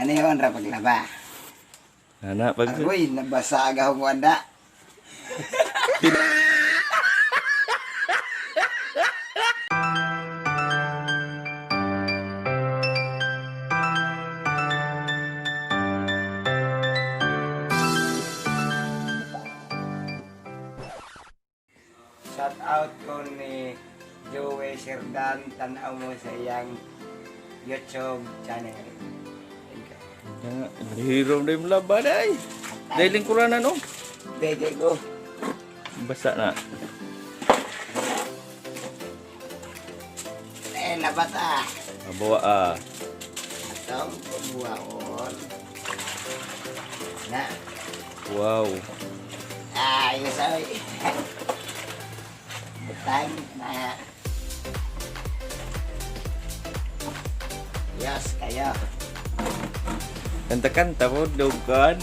Ngayon ra paglaba. Ana pag Agoy, nabasa aga akong wanda. Shout out ko ni Joey Serdan, tanaw mo sa iyang YouTube channel. Thank you. Hero na yung laban ay. Dahil lingkuran na no. Bege ko. Basa na. Eh, nabata. Abawa ah. Atong buwaon. Na. Wow. Ayos ay. Butang na. Yes, kayo. Kanta-kanta mo, dugan.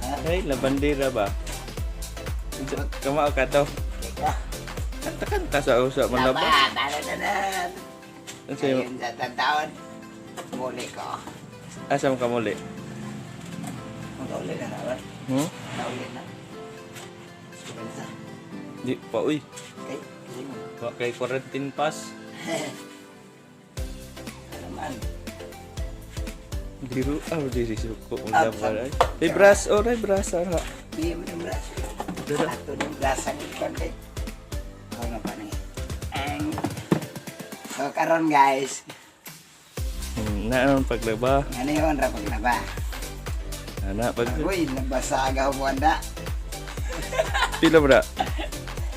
Ha? Ay, labandera ba? Kamao ka to. Teka. Kanta-kanta sa usa man Tama, laba. tanananan. Ano sa'yo? Ayun sa taon. Muli ko. Asa mo ka muli? Magkauli na naman. Hmm? Nauli na. Sebentar. Di pa uy. Okay, kasi mo. Wa kay quarantine pass. Ano man. Diro ah diri suko mo Ah, laban ay. Ay brass oray brass ara. Di mo ng braso. Dara. Ato ng brasa ni konti. Ako nga pa ni. Ang. So karon guys, Na anon paglaba. ano yun ra paglaba. Ana pag Uy, nabasa aga akong wanda. pila bra.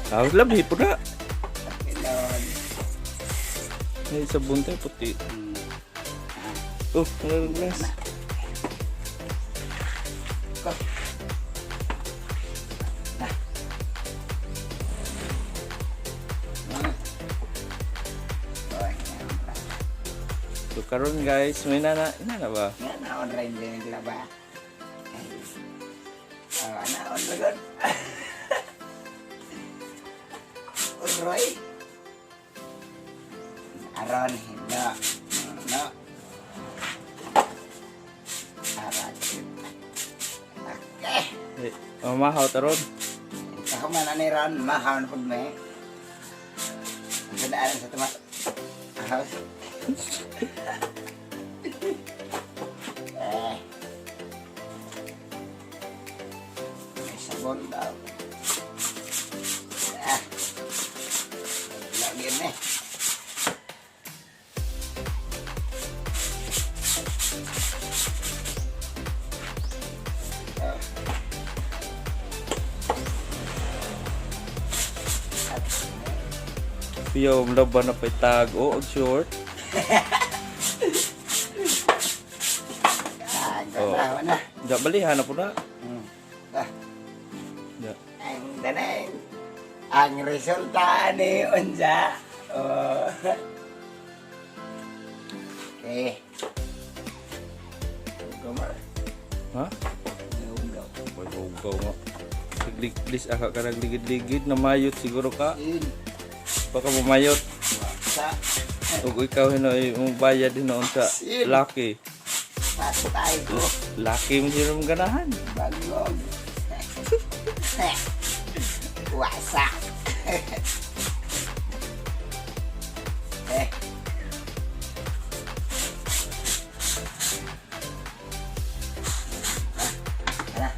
Ah, labi po na. Pilon. Ay sabon tayo puti. Oh, ang glass. Ko. Na. Oy, ngayon ra. So karon guys, may nana, nana ba? Nga naon ra hindi naglaba. Ay. Oh, naon ra gud. Uroy. Aron hino. No. Arakit. Okay. Eh, mamahaw taron. Ako man ani ron, mahaw na pud me. Ang sa daan sa tuma. House. Eh. May sabon daw. Ah. Lagi na eh. Ah. At, Piyo, laban na pa'y tago og short. ah, Oh. ganawa na. Da balihan na po na. Ah. Da. Ang danay. Ang resulta ni unsa. Oh. Okay. Gumar. Ha? Hugaw. Uy, hugaw nga. Please, aka ka nagligid-ligid, namayot siguro ka. In. Baka mamayot. Sa Ug ikaw hinoy mong bayad hinoon sa Sin. laki. patay ko. Laki mo sila mong ganahan. Bangog. Wasak. Eh. Ah, ano?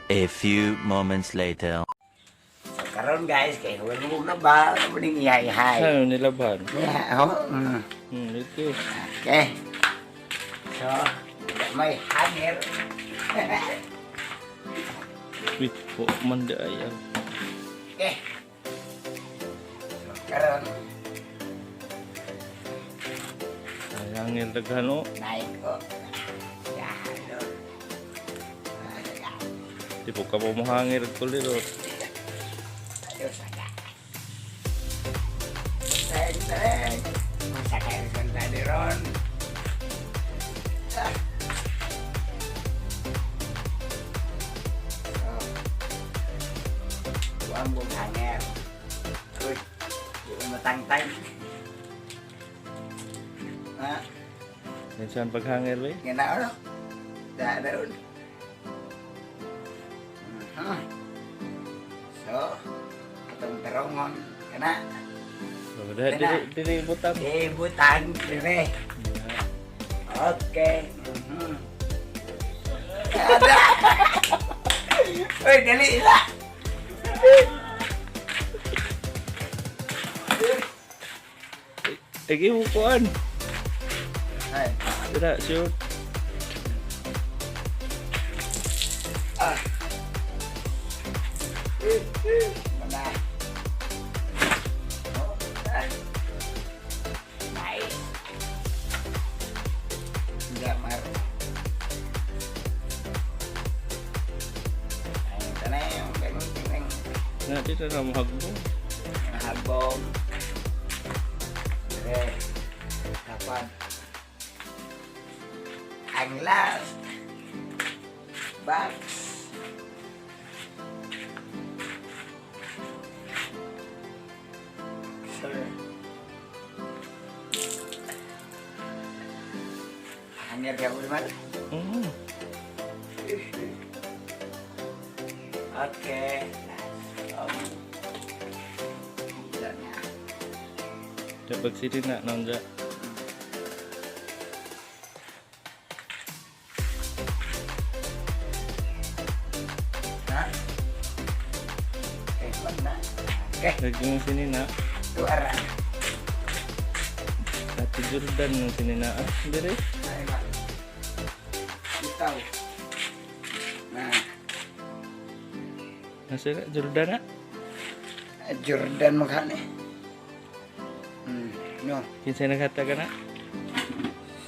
A few moments later. So, karon guys, kay huwag mo na ba? Ano ning ihay-ihay? Ano nilabhan? Yeah, oh. Ito. Okay. So, may hammer. Wait, po, man da ay. Okay. So, karon Ay, angil daghan oh. naik ko. Yalo. Di po ka po mohangir kuliro. Ayos aga. Teng teng. Masa kayo resulta ni Ron. Ah. So, buang buong hanger. Uy, di ko matangtang. Ha? Minsan paghangil ba? Nga na ano? Da daon. So, atong tarongon kana. So, dili dili butang. Ibutang dire. Okay. Ada. Uy, dali ila. Igi mo kuan. Ay. Dira shoot. Ah. Mana. Oh, ah. Nice. Hindi, mar. Ay, tanay, yung ganun, ganun. Na dito na mo hagbong. Habong. Dire. Tapad. Ang last box. Sir. Hangir ka ulit. Okay. Last. Wala na. Dapat sini na nonja. Ha? Okay, wag na. Okay, Lagi mo sini na. tuara. Ate Jordan ng sini na. Ah, dire. Ay ba? Itaw. Na, Nasa na Jordan na. Jordan mukha ni. No. Kinsa naghatag na?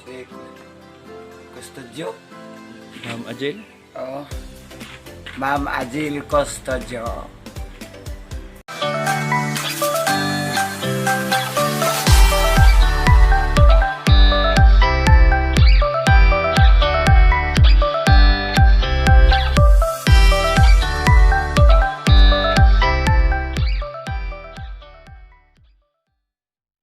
Si Custodio. Ma'am Ajil. Oo. Ma'am Ajil Custodio.